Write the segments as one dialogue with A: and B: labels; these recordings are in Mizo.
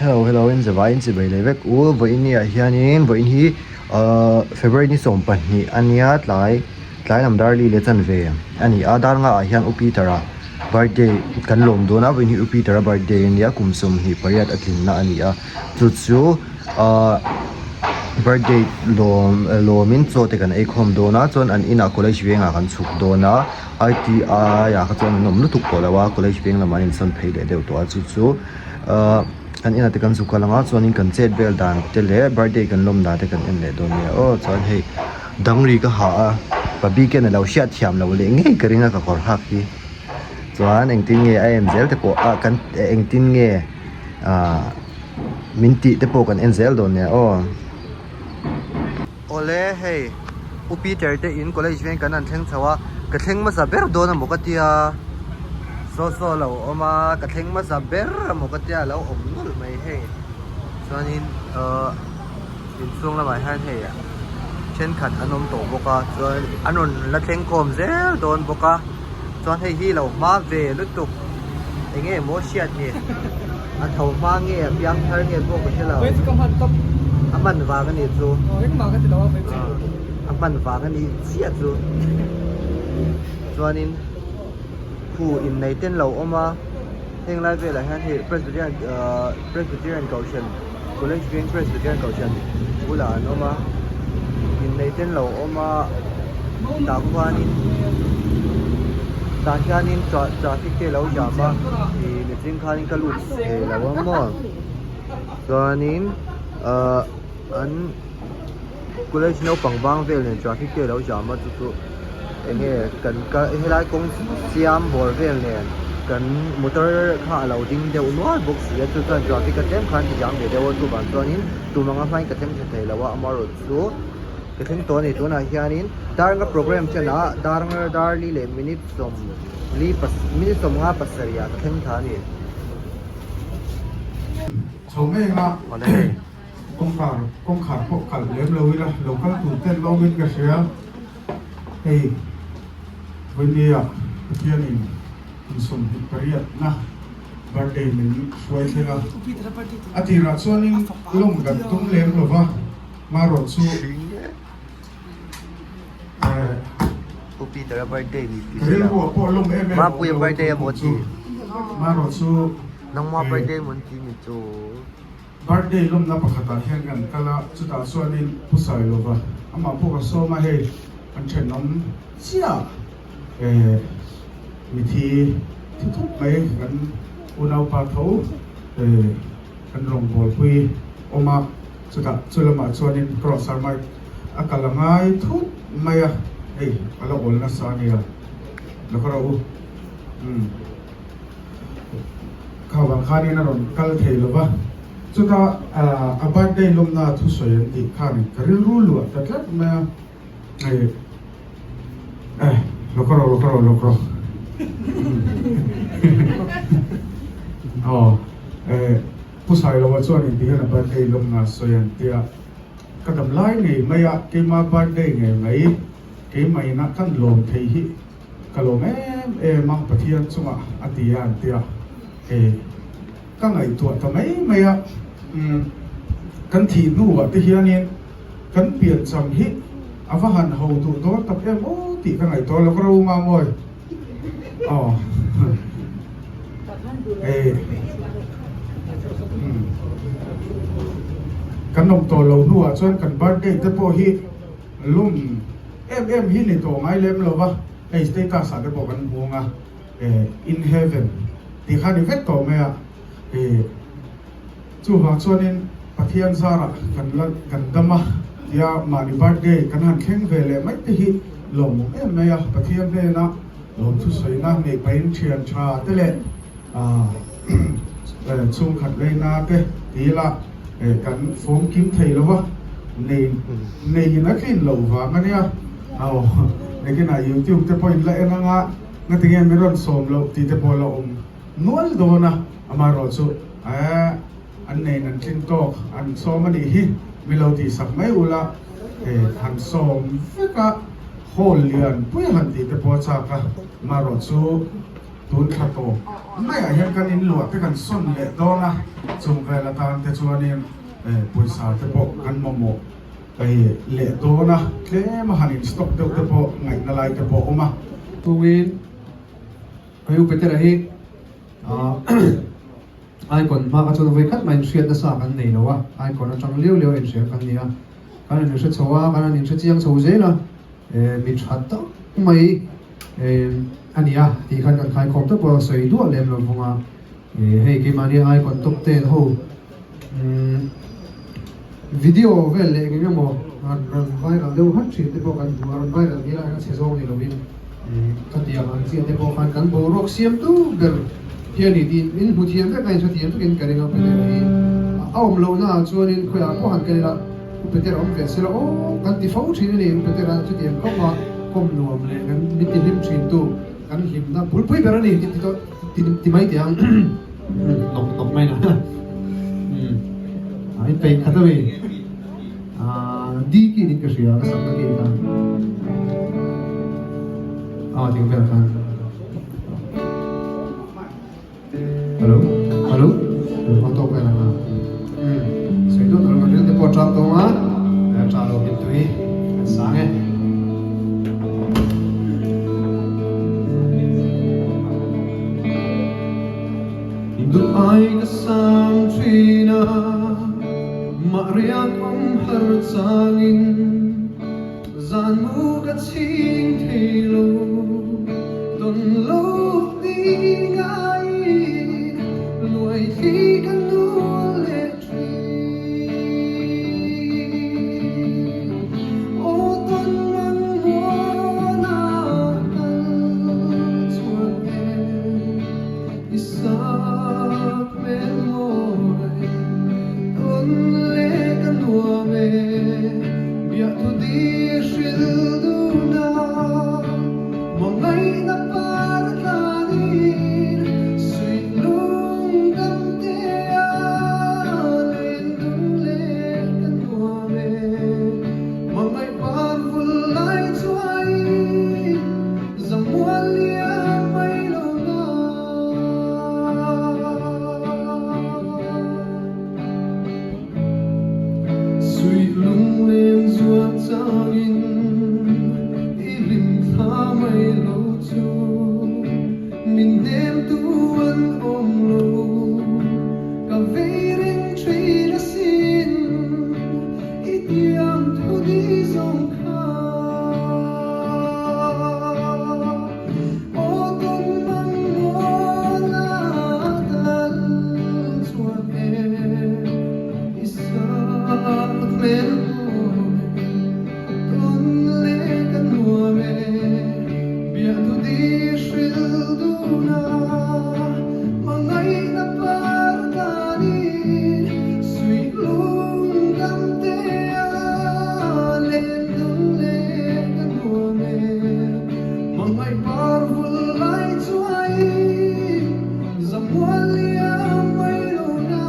A: Hello hello in zavai in chibai leh vek u vawiin ni ah hianin vawiin hi ahh February ni 12 a nia tlai tlai lam dar li leh chanve a ni a dar nga ah hian U Peter a birthday kan lawm dawn a vawiin hi U Peter a birthday a nia kum 28 a tlinna a ni a chu chu ahh birthday lawm lawmin chaw te kan ei khawm dawn a chuan an inah college vengah kan chhuk dawn a. ITI ah kha chuan an awm lutuk tawh lo a college veng lamah an insawn phei leh deuh tawh a chu chu ahh an inah te kan zuk kal ang a chuanin kan chet vel dan te leh birthday kan lawm dan te kan en leh dawn nia aw chuan hei dangri ka ha a pa bik hian a lo hriat thiam loh leh ngei ka ring a ka kawr hak hi chuan engtin nge a en zel te pawh ah kan engtin nge ahh min tih te pawh kan en zel dawn nia aw. Awle hei U Peter te in college veng kan han thleng chho a, ka thleng hmasa ber dawn amaw ka tia saw saw a lo awm a, ka thleng hmasa ber amaw ka tia a lo awm nawlh mai hei chuanin ahh inchhung lamah hian hei thenkhat an awm tawh bawk a chuan an rawn la thleng khawm zel dawn bawk a chuan hei hi lo hma ve lutuk eng nge maw hriat ni. A tho hma nge a piang thar nge pawh ka hre lo. A hman vang a nih chu. A hman vang a nih chiah chu. Chuanin khu innei ten lo awm a, heng lai velah hian hei Presbyterian ahh Presbyterian Kohhran College Veng Presbyterian Kohhran bulah an awm a, innei ten lo awm a tah khuanin tah hianin traffic te a lo jam a ih mihring khanin ka lut thei lo a maw chuanin ahh an college naupang bang vel nen traffic te a lo jam a chu chu eng nge kan kal helai kawng siam bawr vel nen kan motor kha a lo ding deuh nual bawk si a chu chuan traffic a tlem khan ti jam ve deuh a chuvang chuanin tum anga hmain ka thleng tha thei lo a amaherawhchu ka thleng tawh a ni tunah hianin darnga programme chenah darnga darli leh minute sawm li minute 57 ah ka thleng thla a ni.
B: Chho ngei anga kawngkhar kawngkhar pawh kalh lem lo ila lo kal tur ten lawm in ka hria hei vawinia Pathianin kum 28 na birthday min hruai thleng a a tirah chuanin lawm kan tum lem lova marawh chu
A: Pu Peter a birthday ni ti
B: Ka rilru ah pawh lawm em em a awm
A: Mapuia
B: lo
A: birthday a maw
B: chu marawh chu
A: Nangma birthday maw an ti ni chu.
B: Birthday lawmna pakhatah hian kan kal a chutah chuanin Pu Sailova amah pawh ka sawm a hei an thenawm chiah eh mithi thi thup mai kan unaupa tho eh kan rawngbawlpui awm a chutah chu lamah chuanin cross armai A kal a ngai thut mai a, hei a la awl nasa a nia, la khaw rawh u. Umm kha vang khanin a rawn kal thei lo va, chuta a birthday lawmna thusawi an tih khanin ka rilru luah ta tlat mai a, hei eh la khaw rawh la khaw rawh la khaw rawh aw eh Pu Sailoa chuan intihian a birthday lawmna sawi an tia. Ka dam lai ngei mai a, keima birthday ngei mai, keimah ina kan lawm thei hi ka lawm em em a, Pathian chungah a ti a an ti a, hei ka ngaihtuah ta mai mai a, umm kan thih hnuah te hianin kan piancham hi a va han ho duh dawn tak em aw tih ka ngaihtuah lo, ka ro mangawi aw hei umm kan awm tawh lo hnuah chuan kan birthday te pawh hi lum em em hi ni tawh ngai lem lo va hei status ah te pawh kan hmu ang a eh in heaven tih kha ni vek tawh mai a eh. Chuvang chuanin Pathian zarah kan la kan dam a, tia mahni birthday kan han thleng ve leh mai te hi lawmawm em mai a, Pathian hnena lawmthusawina neih pahin thian tha te leh chhungkhat leina te ti ila kan fawm kim thei lo va, nei neiin a tlin loh vang a nia, aw nakinah youtube te pawhin la en anga ngatinge min rawn sawm loh tih te pawh la awm. Nual dawn a, amaherawhchu eh an nein an tlin tawk an sawm a nih hi, mi lo tihsak mai ula eh han sawm vek a, hall lian pui han tih te pawh a chak a, amaherawhchu Tun thla tawp maiah hian kan inluah te kan sawn leh dawn a, chung vel atan te chuanin pawisa te pawh kan mamawh leh dawn a, tlem a han in stock deuh te pawh ngaihna lai te pawh a awm a.
C: Chungin Hei U Petera hi Icon hma kha chuan vawi khat mah inhriat nasa kan nei lo a, Icon atang liau liau a inhria kan ni a, kan han inhre chho a, kan han inhre chiang chho zel a, mi tha tak mai a ni a tih khan kan khaikhawm tawp a, sawi duah lem lo vawng a, hei keimahni Icon top ten ho video vel leh eng emaw rawn rawn viral deuh hat thin te pawh kan hmu a, rawn viral ni lai kha chhe zawng ni lovin ka ti ang ang chiah te pawh khan kan boruak siam tu ber hi a ni tiin min hmu thiam vek a, inhre thiam vekin ka ring a Petera hi a awm lohna ah chuanin khawiah pawh han kal ila U Petera awm ve sela aw kan ti fo thin a ni, U Petera chutiang khawp a kawm nuam leh kan min ti hlim thin tu kan hlimna bulpui ber a ni ti tawh. Ti mai teh ang nawk nawk mai na in peih khat a mi di ki in ka hria ka sak na ki khan a ting vel khan hello hello a tawk vel ang a sui deuh deuh kan ril te pawh tang tawng a tha lo min tui kan sang e. Duh ai ka sang thin a, mah riak awm har changin zan mu ka chhing thei lo, tawn lo ni ngaiin luai thli ka nul leh Min hnem tu an awm lo, ka vei reng thin asin, i tiang thu di zawng kha. Aw tawn mang mawn a dal chuan e, i sak hmel mawi. Tawn leh ka nuam e, biahtu di hril dun a, hmangaihna par tanin suih lung dam te a, len dun leh ka nuam e, hmangaih par vul lai chuai zamual liam mai lo na.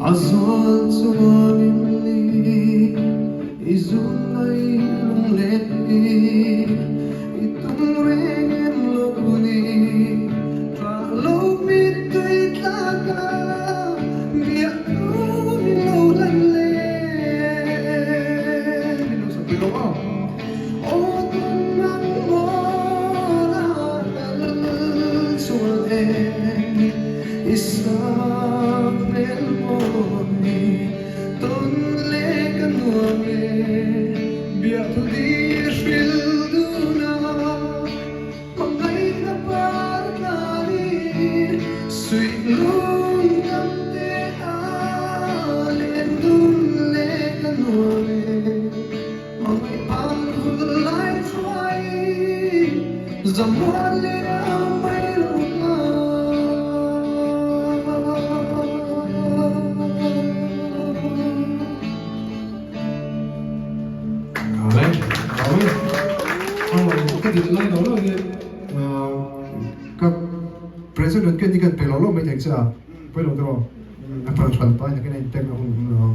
C: A zual chuan in ni i zun mai lung let hi i tum reng em lo ni tah lo mit tui tlak a biak thu min lo lan le min lo sak pui lo aw. Aw tum ang mawn a kal chuan e i sak hmel mawi tawn leh ka nuam e biahthu di hril dun a hmangaihna par tlanin suih lung dam te a len dun leh ka nuam e.
D: President ken hi kan pe lo lo mai thei che a, pawi lo tiraw? A phal hran pa in a ken a in pek na hun hun lo.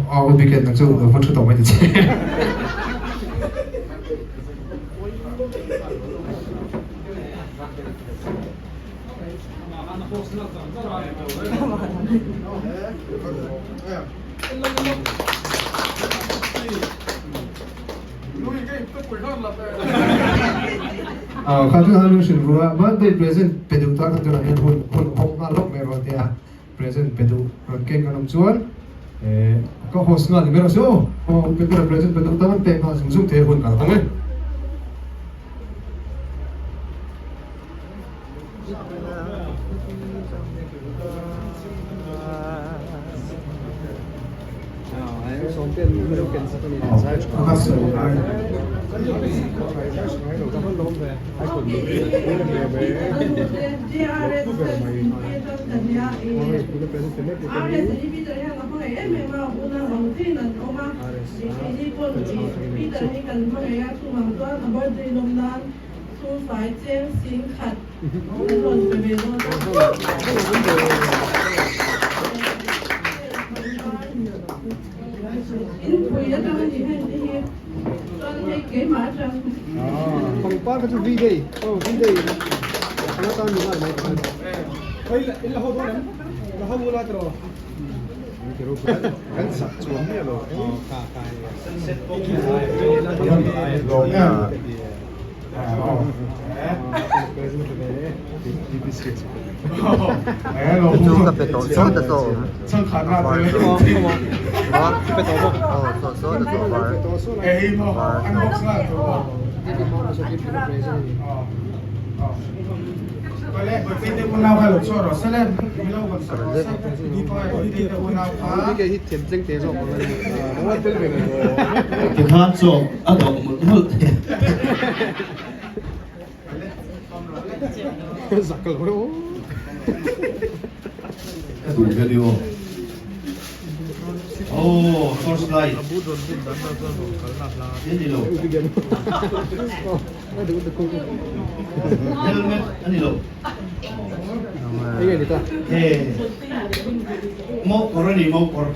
D: aw u Biken nang chu lo va thu tawh mai ta che. Kha chu han hrilh ru a, birthday present pe duh tan kha tunah hian hun hun hawng nghal lawk mai rawn tia present pe duh rawn keng kan awm chuan ka host nghal ni mai rawh se aw aw present pe duh tan pek nghal zung zung thei hun kan hawng e.
E: Chhungfai cheng sing khat an rawn pe ve dawn a. Inpui atang a ni heng te hi chuan hei keimah atang.
C: Pangpar kha chu V-day aw V-day anga tan ni ngai mai khan. Hei in la ho dawn em? La ho ula tiraw?
B: Kan sak chuang miah lo.
A: Chu ka pe tawh saw ta saw awm a var chu aw saw saw ta saw var var
F: Tikhan chaw a dawh mawlh mawlh thei. Ka duh vel i aw. Aw torch light. He ni lo. Helmet a ni lo. He mawkawr a ni mawkawr.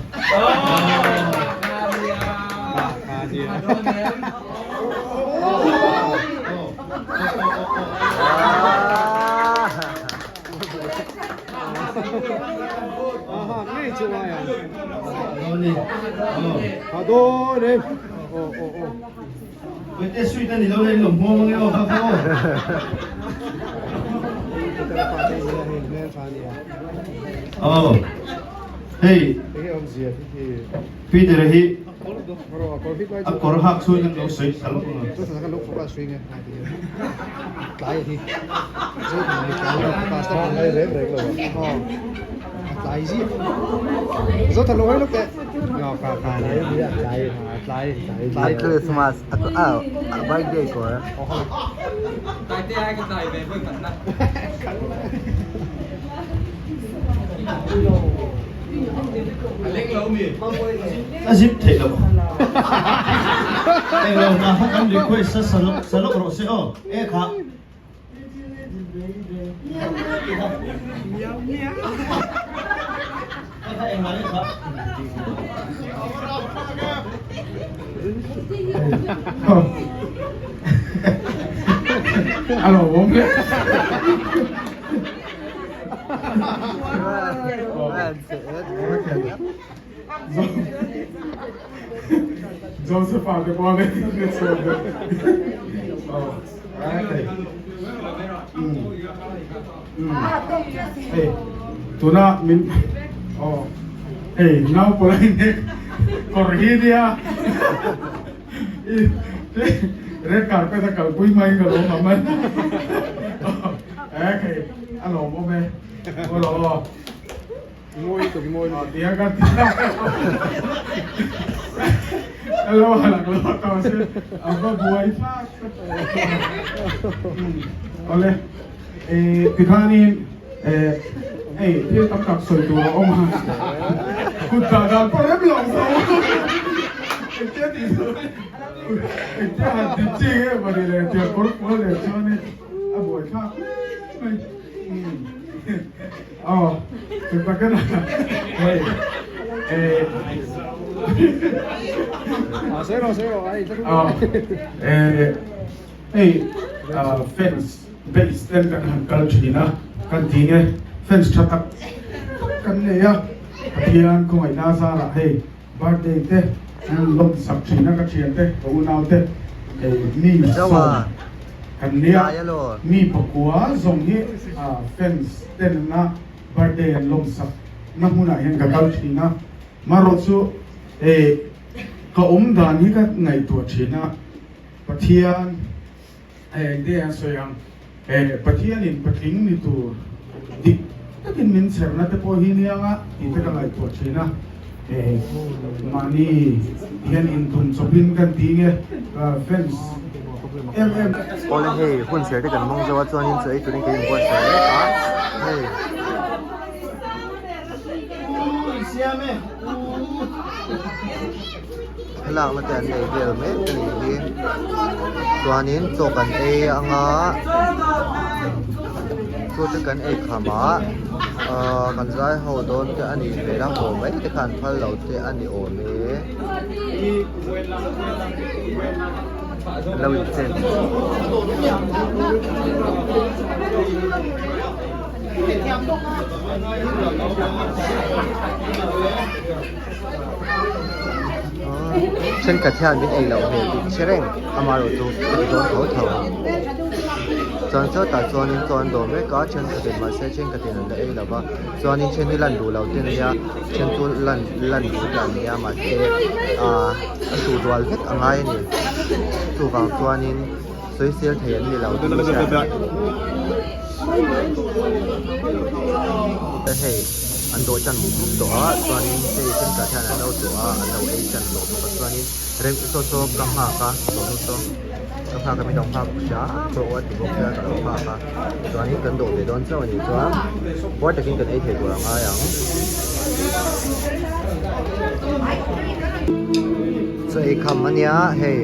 F: Wete sweet a ni lo le in lo hmuam ange aw kha kha aw. Aw hei Peter hi a kawr hak chhung hian lo sawi thla lawk ang.
A: A Christmas a a birthday kawr.
F: A zip theih lo. Englo hna kha kan request a sa lawk rawh se aw. E kha. Kha engmah le kha.
B: A lo awm le. Joseph-a te pawh a nei chhuak deuh. Hei tuna min aw hei naupawlai nek kawr hi nia red carpet a kalpui hmain ka lo awm a e hei a lawmawm e aw aw.
C: Mawi tuk mawi tuk.
B: Tia ka ti a. Ka lo halak lo tawh se a va buai thlak. Awle tikhanin hei thil tam tak sawi tur a awm a. Kut dah dan pawh rem lo zo. Engtia tih tur engtia han tih chi nge mawni le tia kawr kual leh chuanin a buai thlak hle mai. Aw, chu tak a hei eh. Hei fans base ten kan han kal thin a, kan ti nge fans tha tak tak kan nei a, Pathian khawngaihna zarah hei birthday te an lawm sak thin a ka thian te ka unau te hei mi sawm kan nia mi pakua zawng hi fans ten na birthday an lawm sak na hmunah hian ka kal thin a, marawh chu hei ka awm dan hi ka ngaihtuah thin a. Pathian hei engte an sawi ang, he Pathianin patling ni tur dik takin min chherna te pawh hi nia nga tih te ka ngaihtuah thin a, he mahni hian intum chawpin kan ti nge fans em em.
A: Awle hei hun ser te kan hmang zo a chuanin chaw ei turin kan inbuatsaih mek a hei. Thlalakna te an nei vel mek a nih hi chuanin chaw kan ei anga chaw te kan ei kham a ahh kan zai ho dawn te a nih hmel a haw mai te khan phal lo te a ni awm e an lo inchen. Thenkhat hian min ei loh hmel tih hre reng amaherawh chu ka ti dawn tho tho chuan sawtah chuanin chaw an dawh mek a thenkhatin mahse thenkhatin an la ei lo va chuanin then hi lan duh lo te ania then chu lan lan duh te an nia mahse ahh a suh rual vek a ngai a ni chuvang chuanin sawisel thei an ni lo tih hriat hei an dawh tan mup mup tawh a chuanin hei thenkhat hian an lo dawh a an lo ei tan tawh bawk a chuanin rem saw saw ka nghak a sawhnu saw ka nghak a min lo nghak hram rawh a ti bawk sia ka lo nghak a chuanin kan dawh ve dawn chauh a nih chuan puar takin kan ei thei tur a ngai ang. Chaw ei kham ania hei.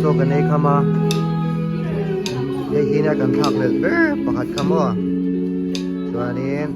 A: Chaw kan ei kham a hei hi nia kan thlak leh ber pakhat kha maw chuanin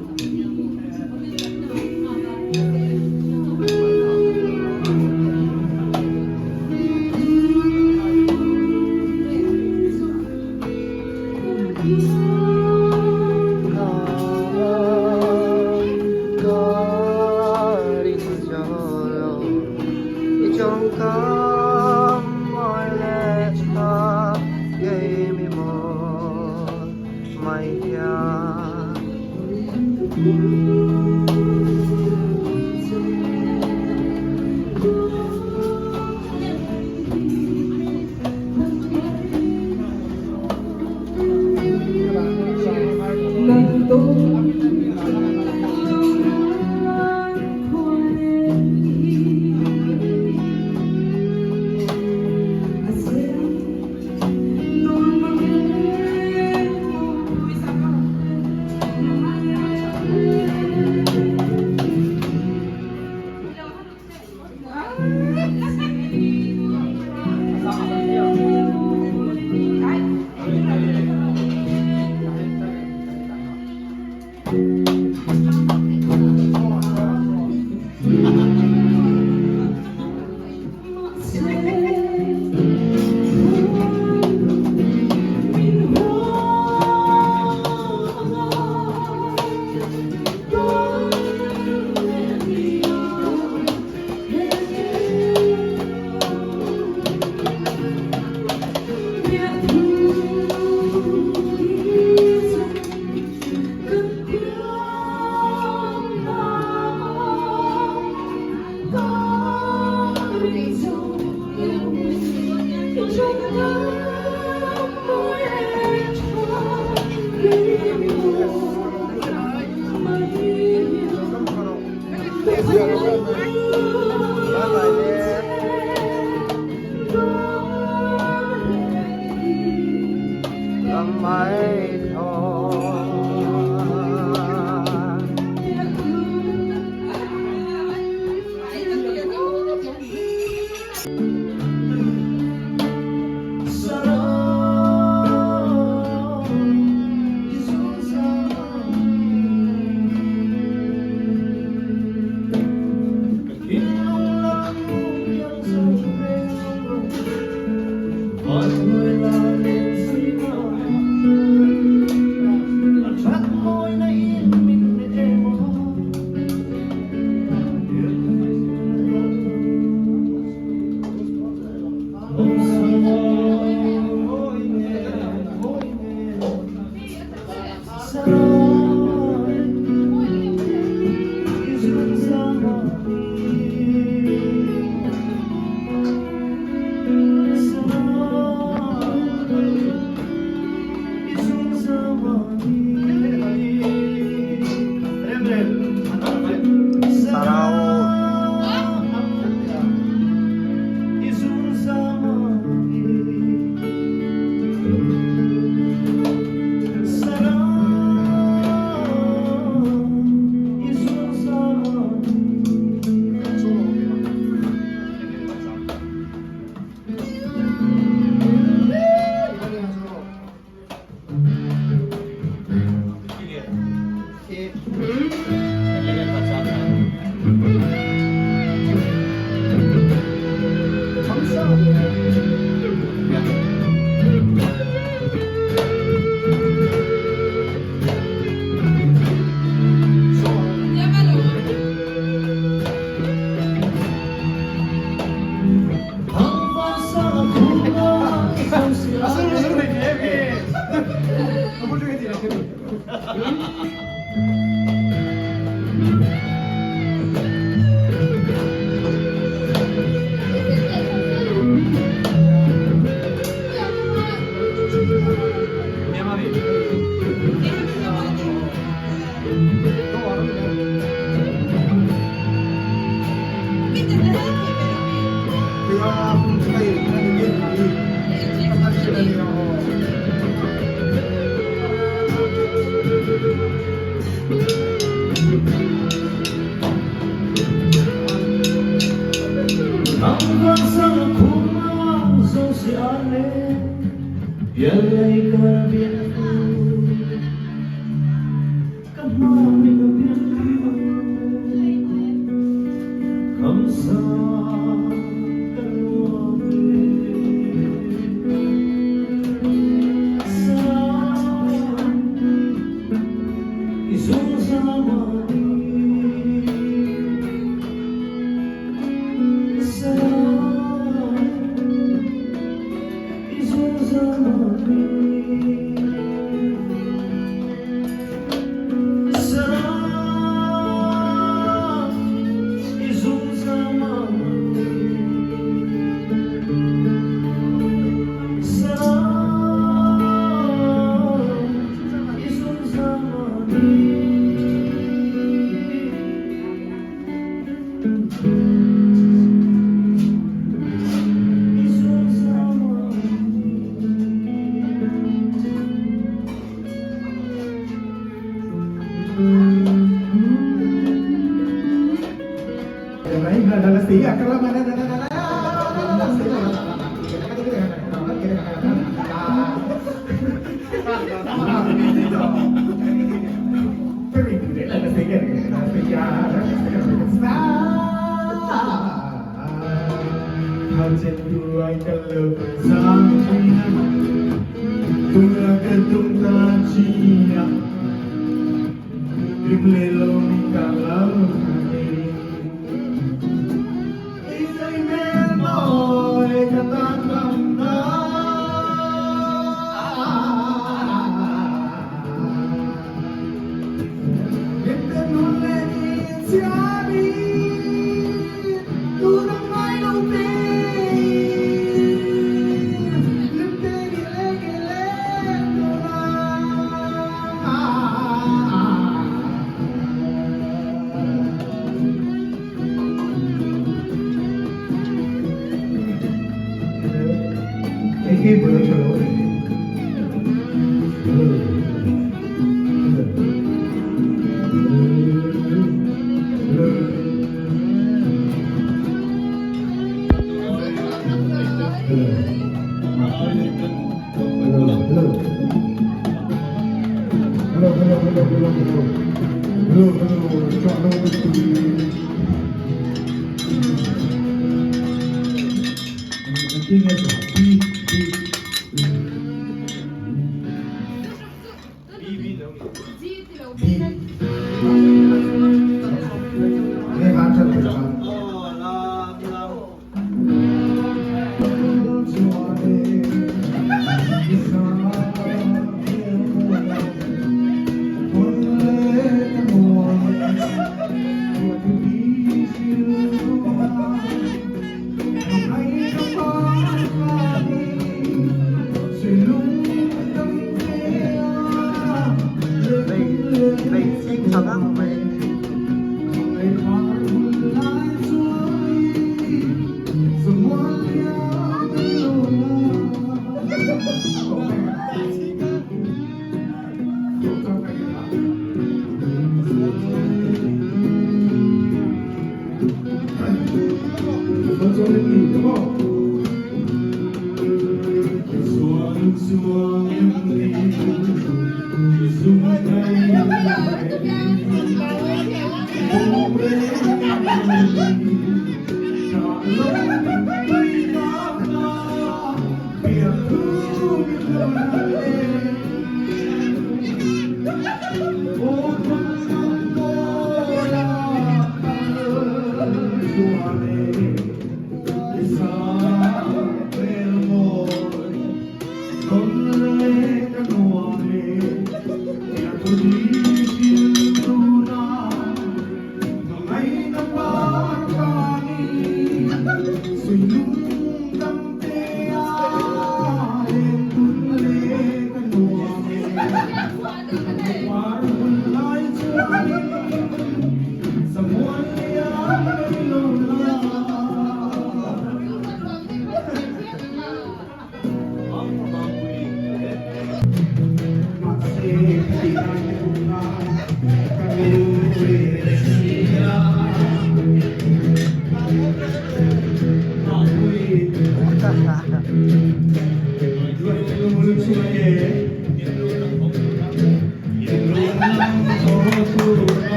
A: Mei chhing tha ngang mai.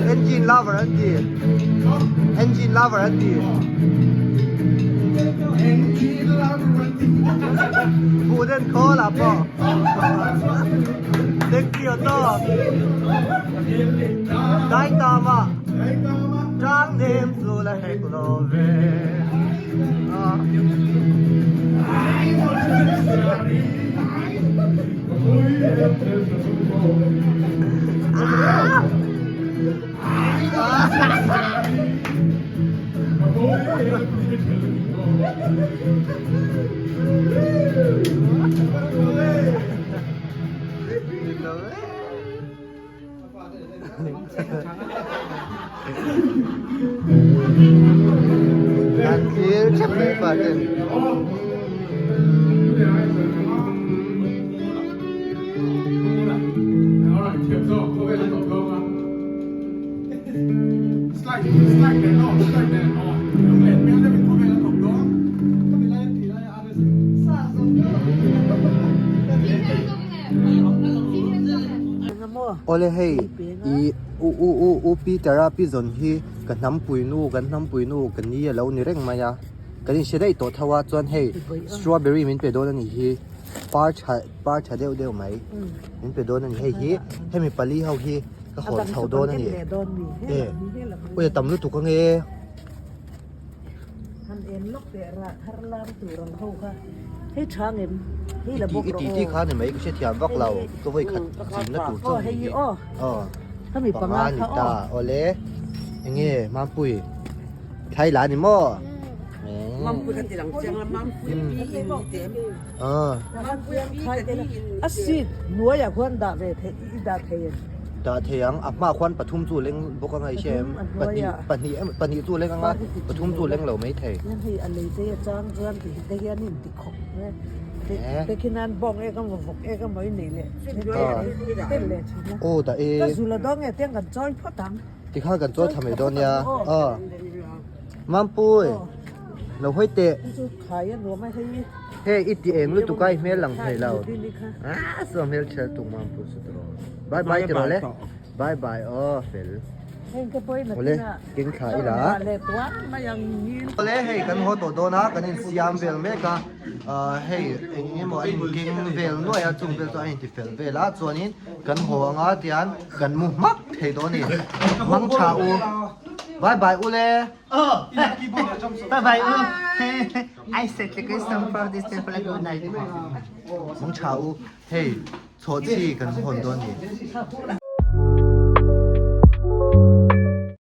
A: Engine lover an ti Engine lover an ti Buh den khawl ah pawh Taxi auto Dai tam ah Tang nem chu la hek lo ve An thlir thep mai pa ten. Awle hei i u u u u Peter a pi zawn hi ka hnampui nu kan hnampui nu ka ni a lo ni reng mai a kan inhre daih tawh tho a chuan hei strawberry min pe dawn a nih hi par tha par tha deuh deuh mai min pe dawn a ni hei hi hemi pali ho hi ka hawn chho dawn a ni e ui a tam lutuk ange.
G: Han en lawk teh rah thar lam tur ang ho kha hei tha ngem hei la bawk rawh
A: I ti kha ni mai ka hrethiam vak lo ka vawi khat chin na tur chu
G: hei hi aw khami
A: panga ni ta awle enge mampui thlai la ni maw
G: mampui kan ti lang chiang la mampui pi in ni te mampui pi ka ni in a seed nuai ah khuan dah ve thei i dah thei em
A: dah thei ang a hmaah khuan pathum chu leng bawk anga i hria em pahnih pahnih emaw pahnih chu leng anga pathum chu leng lo mai thei
G: hian hei a lei te chang chuan ti te hian in ti khawp te khi nan bawng ek emaw vawk ek emaw i nei leh tel leh thin a
A: aw dah e
G: ka zul a dawng nge tiang kan chawi phawt ang
A: tikhan kan chawi tha mai dawn nia aw Mampui lo hawi teh hei i ti eng lutuk a i hmel lang thei lo ah saw hmel ṭhel tuk Mampui chu tiraw bye bye tiraw le bye bye aw fel awle keng thla ila awle hei kan haw tawh dawn a kan insiam vel mek a ah hei eng emaw a inkeng vel nuai a chung vel chu a inti fel vel a chuanin kan haw anga tian kan mu hmak thei dawn a ni mang tha u. Bye bye ule.
H: Bye bye u. I said the question for this temple good night.
A: Mong cha u. Hei, chho chi kan hon don ni.